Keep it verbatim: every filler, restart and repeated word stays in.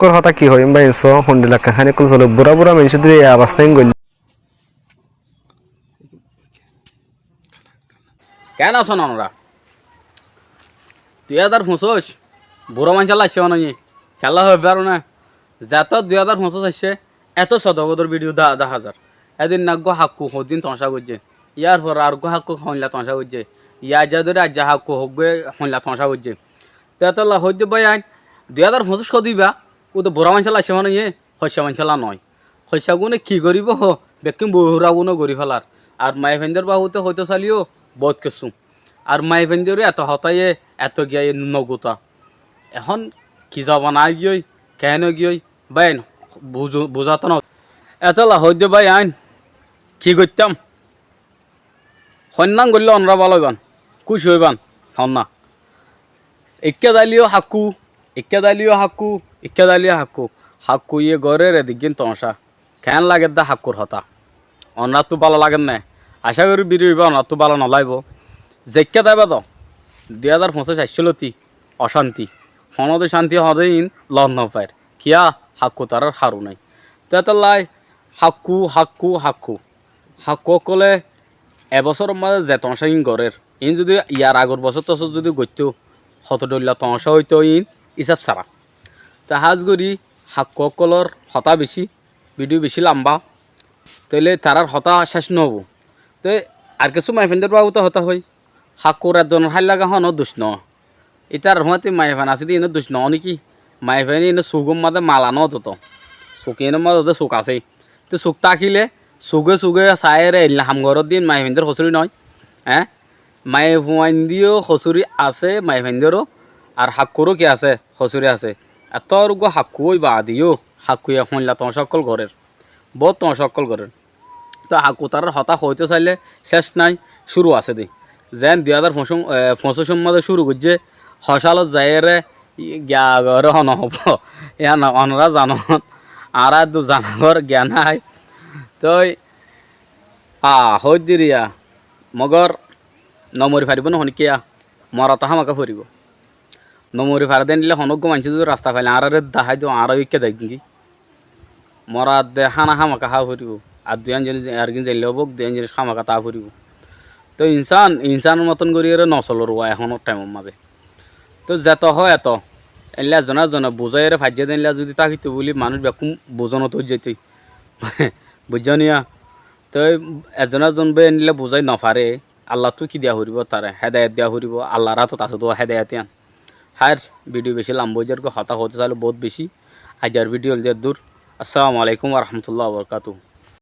Hakkúr hotá ki hoiyúm bái, insó, hundila kaháni ókkol solé, burá burá maincé dóri e abastá ín goillé. Keén asón onora? Dui házar foñsíc, burá maincólla aiccé mane óiye. Kiyólla hoói faro né? Zeto dui házar foñsíc aiccé, eto sodogódor bidiyó dá-, daházar. Edin eggúa hakkú hoddin toóñca goijjé. Yárfor areggúa hakkú hoilla toóñca goijjé. Yá aijja dóri aijja hakkú hoggúa hoilla toóñca goijjé. Te étolla hoóidde báiyain, dui házar foñsíc hó diba, ude burá maincólla aiccé mane óiye, hoiccá maincólla noó. Hoiccágune ki goríbou, bekkín buhuragune gorí félar. Ar maiyafuaindór baabute hoitó saileyó boóut kessú. Ar maiyafuaindóre eto hotáye, eto giyáye nogutá. Ehón ki zobana aigiyói, keén óigiyoi, báiyain, buzu-, buzáto no. Étolla hoóidde báiyain, ki goittám? Hoinnán goillé onora bála óiban, kúci óiban, hoinná. Ikká daileyó hakkú, ikká daileyó hakkú, ikká daileyó hakkú. Hakkúye gorér ediggín toóñca. Keén lagedde hakkúr hotá? Onoráttu bála lager né? Acá gorí bidiyó ibá onoráttu bála nolaibóu. Zeikká daiba do, dui házar foñsíc aiccé lóti ocánti. Honóde cánti hoóde ín lot nofair. Kiyá? Hakkú tarár haru nái. Te étolla hakkú, hakkú, hakkú. Hakkú ókkolé e bosóror mazé ze toóñca ín gorér, iín zudi yar agor bosór tosór zudi goittóu, hoto dhoilla toóñca óitou iín ísab sára. Te hás gorí hakkú ókkolór hotá bicí, bidiyó bicí lamba, tóile tarár hotá céc nóobou. Te ar kessú maiyafuaindór baabute hotá hoói, hakkúr ezzonor háil laga honó duc noó. Ítarar fúañti maiyafuain asé dé iín duc noó né ki? Maiyafuain iín sukór mazé mala nóoto. Suk iínor mazé dé suk asé. Te suk tákile suke suke saáiyeré eilla ham goródde iín maiyafuaindór hosúri noó. Eé? Maiyafuaindíyo hosúri asé, maiyafuaindóro, ar hakkuró ki asé? Hosúri asé. Ar tór uggúa hakkú ói baade yó hakkuye hoilla toóñca ókkol gorér. Boóut toóñca ókkol gorér. Te hakkú tarár hotá hoóito sailé céc nái, cúru asé dé. Zeén dui házar foñsíc, e, foñsícor mazé cúru goijjé, hocálot zaiyére giya goré honó hobó. Yían onorá zanón, añára eddur zanabar giya nái. Toi, a, hoóidde riya, mogor nomori faribóu né honíkka, morot hámaka foribóu. Nomori fare dé endilla honó uggúa maincé zudi rasta faile añáráre dahái do, añára ó ikká daikí. Mora adde hána hámaka há foribóu. Ar duiyán zinis, ar gín zeillé óbok, duiyán zinis hámaka tá foribóu. Toi insán, insánor moton goríyeré nosolor uwa ehónor thaimor mazé. Toi zeto hoó eto. Eilla ezzone ezzone buzáiyeré faijjé dé eilla zudi tákito buli manúic bekkún buzónot ói zaitói. Buijjó niya? Toi ezzone ezzon bái eilla buzái nofaré. Allattú ki diya foribóu taré? Hedayet diya foribóu. Allar átot asé dé hedayet yían. Háir, bidiyó bicí lamba ói zargói, hotá hoóito sailé boóut bicí. Aijjar bidiyó óilde eddúr. Assalamu alaikum wa rahmatullahi wa barakatuhu.